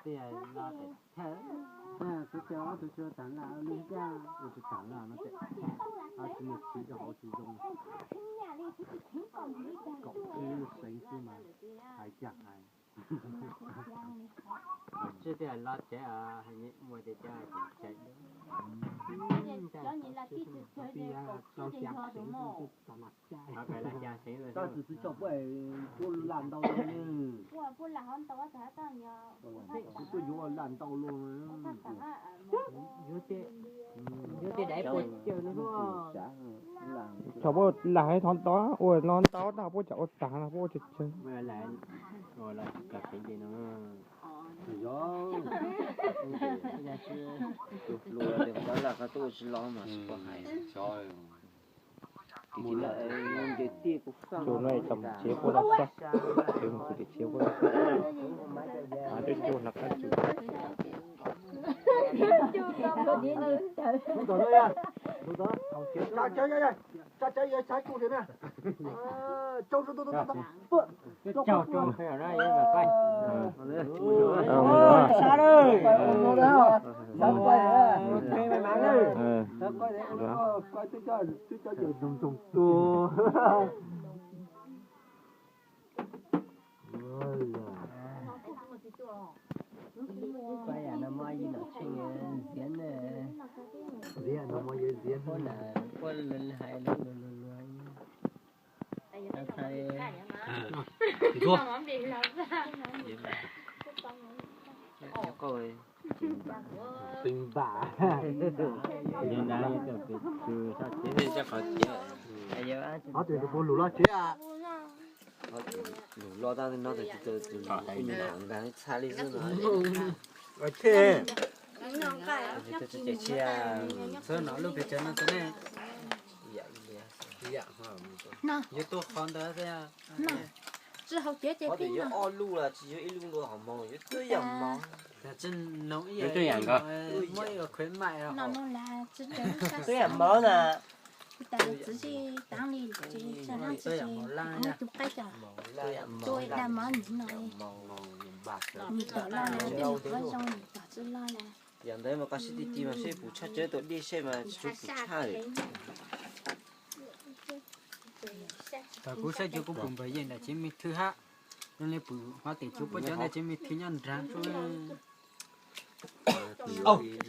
Tus coj tus coj tag laj li cas, ua tsis tag laj no ces, a, tsis muaj txiv rau hauv tsis zoo. Kaum ib lub seev xwb mas hais cas hais. Tsis tias los tsev, mus tias tsev, tsev. Tab sis xwb tso puab, puab laj ntau, puab yuav laj ntau luaj. Yuav tej dais puas cawm no. Thaum puab laj hais thov ntau, ua no ntau tag puab tsam ua tag no puab ua tsawg tsawg. Tus hluas tias koj laj koj tuaj ua tsis los mas koj hais. Tus no tam tsev puab los txog, tus mus tus tsev puab los txog, coj coj hlab qab tsuas. Pab yam no muaj ib nom tsheej Ziav ne. Ziav no muaj Ziav, Ziav na, puab hais lus lus lus. Ntuag. Pis npam. Qhov twg tus puas lus loj tsev a? Lus loj tab no tus tus tus npam txha li xwb no. Txhawb no lub pes tsawg no txhawb ne. Yuav tuaj qhov ntawd thiab. Tsis hauv tiav ces pib no. Ob lub los tsis yog ib lub nkaus hauv moos, yuav twb yam moos. Twb yam nkaus. Muab ib khawv maim no. Twb yam moos na. Kuv tas txiv tsis tav li, tsis tsa lab txiv tsis tus qaib cov. Tua ib dab moos no. Nws tom loj na, tej no qhov zoo nws tom txwj loj na. Yam ntawd mas koj sib ti ti mas seb puas tshaj, tshawb tau dej seb mas tsis tshua puas tshaj li. Thaum kuv saib ces kuv pum npawg Yeej ntawm tsev me thwv hab, zoo li pum hov tias tsuas puab cov ntawm tsev me thwv nyob nrag xwb.